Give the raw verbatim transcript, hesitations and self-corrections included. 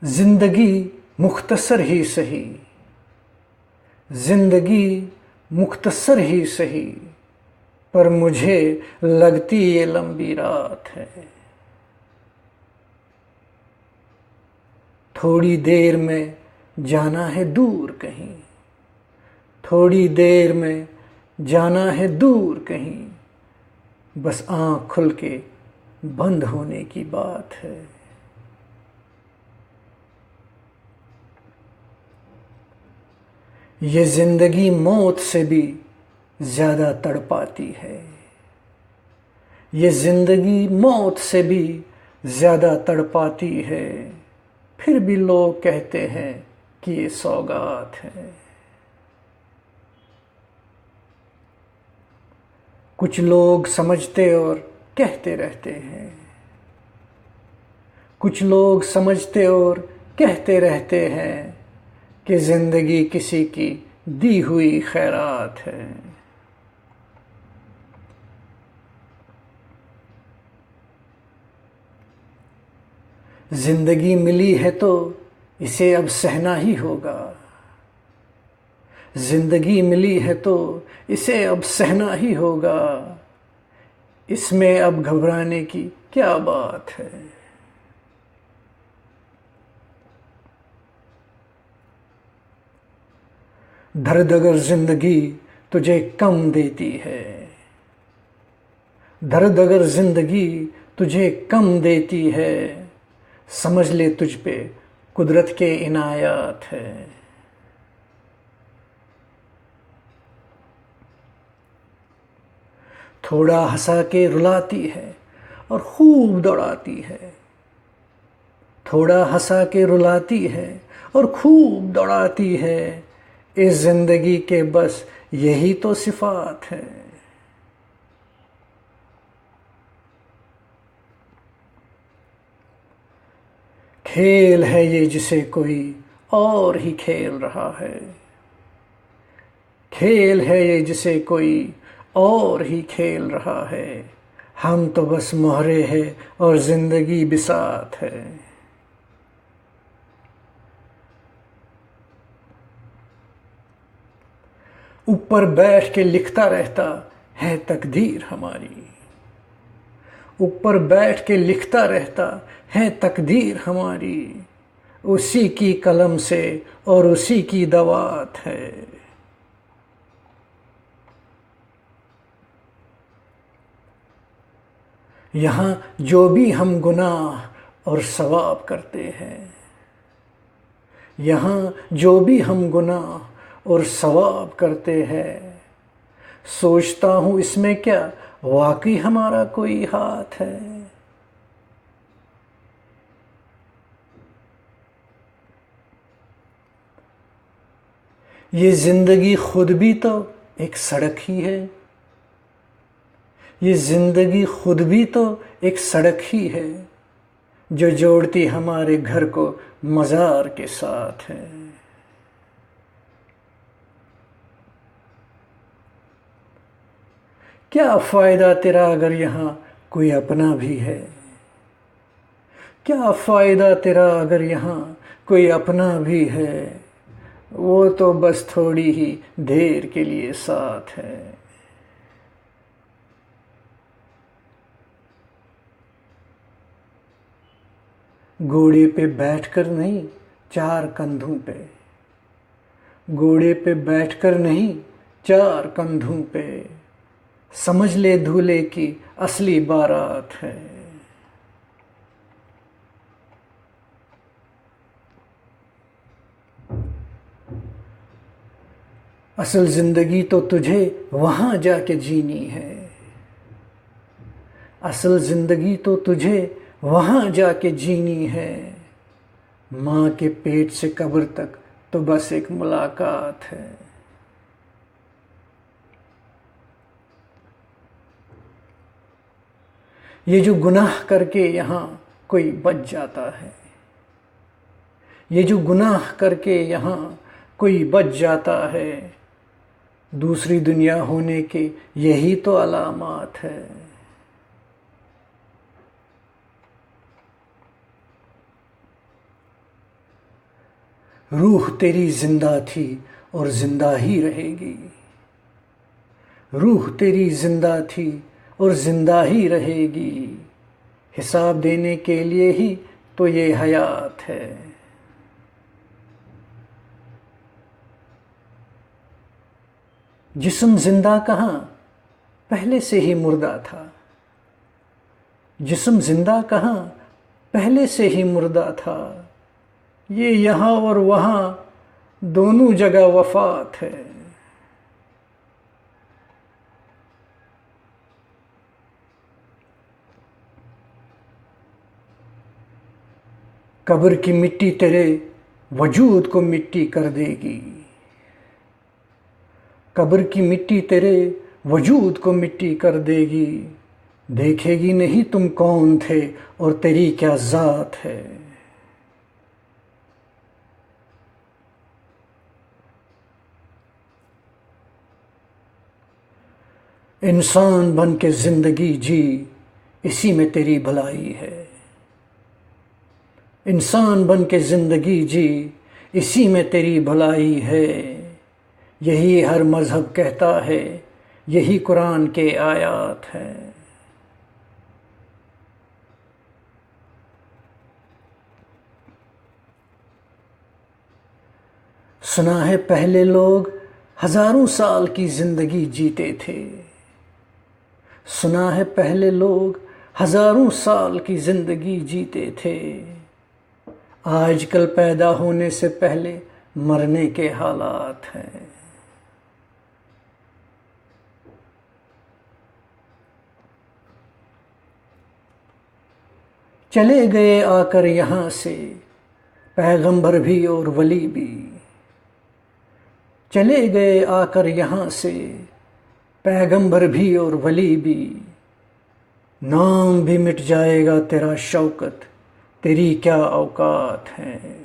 زندگی مختصر ہی سہی، زندگی مختصر ہی سہی، پر مجھے لگتی یہ لمبی رات ہے۔ تھوڑی دیر میں جانا ہے دور کہیں، تھوڑی دیر میں جانا ہے دور کہیں، بس آنکھ کھل کے بند ہونے کی بات ہے۔ یہ زندگی موت سے بھی زیادہ تڑپاتی ہے، یہ زندگی موت سے بھی زیادہ تڑپاتی ہے، پھر بھی لوگ کہتے ہیں کہ یہ سوگات ہے۔ کچھ لوگ سمجھتے اور کہتے رہتے ہیں، کچھ لوگ سمجھتے اور کہتے رہتے ہیں کہ زندگی کسی کی دی ہوئی خیرات ہے۔ زندگی ملی ہے تو اسے اب سہنا ہی ہوگا، زندگی ملی ہے تو اسے اب سہنا ہی ہوگا، اس میں اب گھبرانے کی کیا بات ہے؟ درد اگر زندگی تجھے کم دیتی ہے، درد اگر زندگی تجھے کم دیتی ہے، سمجھ لے تجھ پہ قدرت کے عنایات ہے۔ تھوڑا ہنسا کے رلاتی ہے اور خوب دوڑاتی ہے، تھوڑا ہنسا کے رلاتی ہے اور خوب دوڑاتی ہے، اس زندگی کے بس یہی تو صفات ہے۔ کھیل ہے یہ جسے کوئی اور ہی کھیل رہا ہے، کھیل ہے یہ جسے کوئی اور ہی کھیل رہا ہے، ہم تو بس مہرے ہیں اور زندگی بساط ہے۔ اوپر بیٹھ کے لکھتا رہتا ہے تقدیر ہماری، اوپر بیٹھ کے لکھتا رہتا ہے تقدیر ہماری، اسی کی قلم سے اور اسی کی دوات ہے۔ یہاں جو بھی ہم گناہ اور ثواب کرتے ہیں، یہاں جو بھی ہم گناہ اور ثواب کرتے ہیں، سوچتا ہوں، اس میں کیا واقعی ہمارا کوئی ہاتھ ہے؟ یہ زندگی خود بھی تو ایک سڑک ہی ہے، یہ زندگی خود بھی تو ایک سڑک ہی ہے، جو جوڑتی ہمارے گھر کو مزار کے ساتھ ہے۔ کیا فائدہ تیرا اگر یہاں کوئی اپنا بھی ہے؟ کیا فائدہ تیرا اگر یہاں کوئی اپنا بھی ہے؟ وہ تو بس تھوڑی ہی دیر کے لیے ساتھ ہے۔ گھوڑے پہ بیٹھ کر نہیں، چار کندھوں پہ، گھوڑے پہ بیٹھ کر نہیں، چار کندھوں پہ، سمجھ لے دھولے کی اصلی بارات ہے۔ اصل زندگی تو تجھے وہاں جا کے جینی ہے، اصل زندگی تو تجھے وہاں جا کے جینی ہے، ماں کے پیٹ سے قبر تک تو بس ایک ملاقات ہے۔ یہ جو گناہ کر کے یہاں کوئی بچ جاتا ہے، یہ جو گناہ کر کے یہاں کوئی بچ جاتا ہے، دوسری دنیا ہونے کے یہی تو علامات ہے۔ روح تیری زندہ تھی اور زندہ ہی رہے گی۔ روح تیری زندہ تھی اور زندہ ہی رہے گی۔ حساب دینے کے لیے ہی تو یہ حیات ہے۔ جسم زندہ کہاں، پہلے سے ہی مردہ تھا۔ جسم زندہ کہاں، پہلے سے ہی مردہ تھا۔ یہ یہاں اور وہاں، دونوں جگہ وفات ہے۔ قبر کی مٹی تیرے وجود کو مٹی کر دے گی۔ قبر کی مٹی تیرے وجود کو مٹی کر دے گی۔ دیکھے گی نہیں تم کون تھے اور تیری کیا ذات ہے۔ انسان بن کے زندگی جی، اسی میں تیری بھلائی ہے۔ انسان بن کے زندگی جی، اسی میں تیری بھلائی ہے۔ یہی ہر مذہب کہتا ہے، یہی قرآن کے آیات ہیں۔ سنا ہے پہلے لوگ ہزاروں سال کی زندگی جیتے تھے۔ سنا ہے پہلے لوگ ہزاروں سال کی زندگی جیتے تھے۔ آج کل پیدا ہونے سے پہلے مرنے کے حالات ہیں۔ چلے گئے آ کر یہاں سے پیغمبر بھی اور ولی بھی۔ چلے گئے آ کر یہاں سے پیغمبر بھی اور ولی بھی۔ نام بھی مٹ جائے گا تیرا شوکت، تیری کیا اوقات ہے۔